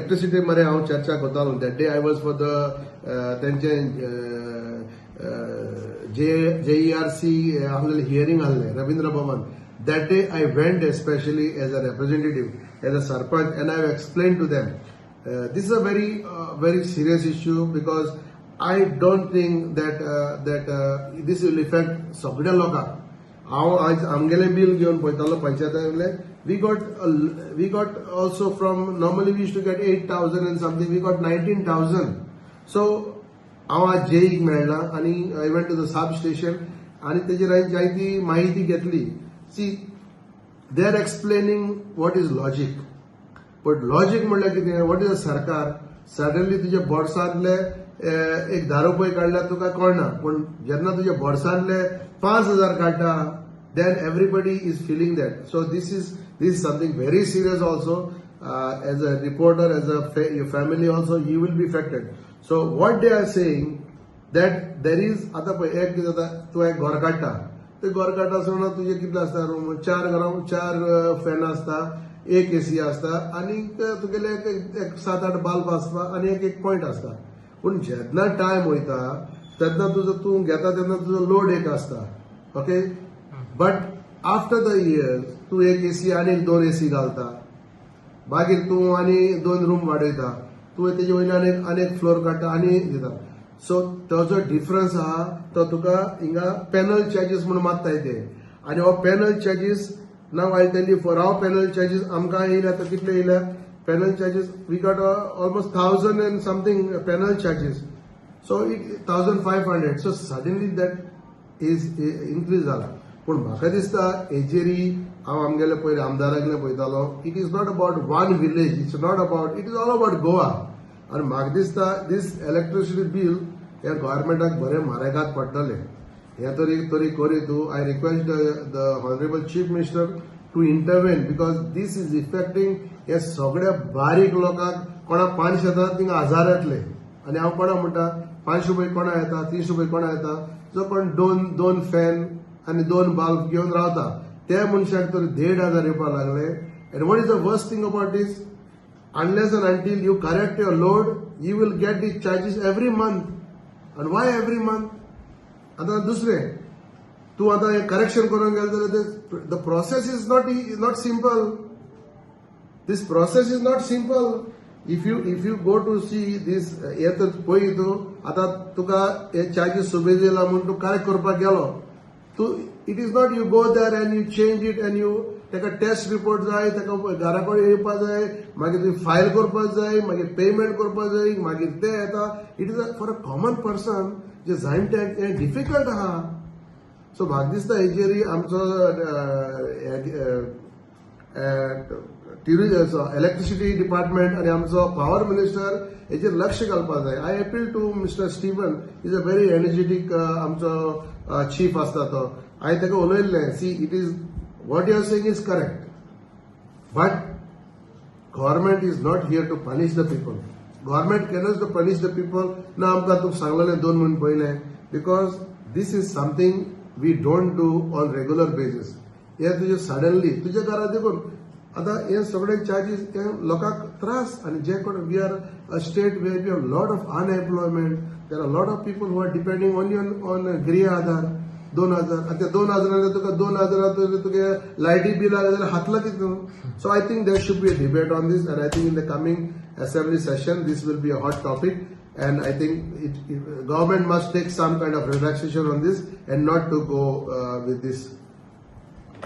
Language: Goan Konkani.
इलेक्ट्रिसिटी मरे हांव चर्चा करतालो that day. I was for the तेंचे जे जेईआरसी आहलेले हियरींग आहले रवींद्र भवन. That day I went especially as a representative, as a sarpanch, and I have explained to them. This is a very very serious issue because I don't think that this will affect सगळ्या लोकांक. हांव आज आमगेलें बील घेवन पळयतालो पंचायतांतले. We got also from, normally we used to get 8,000 and something, we got 19,000. So हांव आज जेईक मेळ्ळा आनी I went to the sub station आनी तेजेर हांवें जायती माहिती घेतली. See, they are explaining what is logic, but logic म्हणल्यार कितें? What is a सरकार? सडनली तुज्या बोर्सांतले एक 10 रुपये काडल्यार तुका कळना, पूण जेन्ना तुज्या बोर्सांतले 5,000 काडटा, then everybody is feeling that. So this is something very serious also. As a reporter, as a your family also, you will be affected. So what they are saying that there is, आतां पळय, एक कितें जाता, तूं एक घर काडटा, ते घर काडटा आसतना तुजें कितलें आसता रूम? चार घरां, चार फॅन आसता, एक एसी आसता आनी तुगेले एक सात आठ बल्ब आसता आनी एक एक पॉयंट आसता. पूण जेन्ना टायम वयता तेन्ना तुजो तूं घेता तेन्ना तुजो लोड एक आसता, okay, but after the year तूं एक एसी आनी एक दोन एसी घालता, मागीर तूं आनी दोन रूम वाडयता, तूं तेजे वयल्यान आनी एक फ्लोर काडटा आनी दिता. सो तो जो डिफरन्स आहा तो तुका हिंगा पॅनल चार्जीस म्हणून मारताय ते. आनी हो panel charges, now I tell you, for our panel charges आमकां येयल्या तो कितले येयल्या panel charges? We got almost 1,000 and something panel charges, so it 1,500. So suddenly that is increase जाला. पूण म्हाका दिसता हेजेरी हांव आमगेले पयलीं आमदाराकडेन पळयतालो, it is not about one village, it's not about, it is all about Goa. आनी म्हाका दिसता दीस इलेक्ट्रिसिटी बील हे गव्हर्मेंटाक बरें म्हारगात पडटलें. हे तरी तरी करी तूं. I request the honourable Chief Minister to intervene because this is affecting हे सगळ्या बारीक लोकांक. कोणा 500 येता, तिंगा हजार येतले. आनी हांव कोणा म्हणटा, 500 रुपये कोणा येता, 300 रुपये कोणा येता? जो कोण दोन दोन फॅन आनी दोन बल्ब घेवन रावता, त्या मनशाक तर 1,500 येवपाक लागले. And what is the worst thing about this, unless and until you correct your load, you will get these charges every month. And why every month? आता दुसरें, तूं आतां हें करेक्शन करूंक गेले जाल्यार the process is not simple. This process is not simple. If you go to see this, हे तर पळय, तूं आतां तुका हे चार्जीस सुबेज येयला म्हूण तूं करेक्ट करपाक गेलो तूं, it is not you go there and you change it and you, ताका टेस्ट रिपोर्ट जाय, ताका घरा कडेन येवपा जाय, मागीर तुवें फायल करपाक जाय, मागीर पेमेंट करपाक जाय, मागीर ते येता. It is for a common person, जे जाणट्यांक हें डिफिकल्ट आहा. सो म्हाका दिसता हेजेर आमचो इलेक्ट्रिसिटी डिपार्टमेंट आनी आमचो पावर मिनिस्टर हेचेर लक्ष घालपाक जाय. I appeal to Mister Steven, is a very energetic आमचो चीफ आसता तो. हांवें ताका उलयल्लें, see, it is what you are saying is correct, but government is not here to punish the people. Government cannot to punish the people. ना आमकां तुका सांगलेलें 2 म्हयने पयलें, because this is something we don't do on regular basis. हे तुजें सडनली तुज्या घरा देखून आतां हे सगळे चार्जीस हे लोकांक त्रास. आनी जे कोण, we are a state where we have lot of unemployment. There are lot of people who are depending only on Griha Aadhaar 2,000. आनी त्या 2,000 तुका, 2,000 तुगे लायटी बील आयलें जाल्यार हातला कितें? So I think there should be a debate on this, and I think in the coming assembly session this will be a hot topic, and I think government must take some kind of relaxation on this and not to go with this.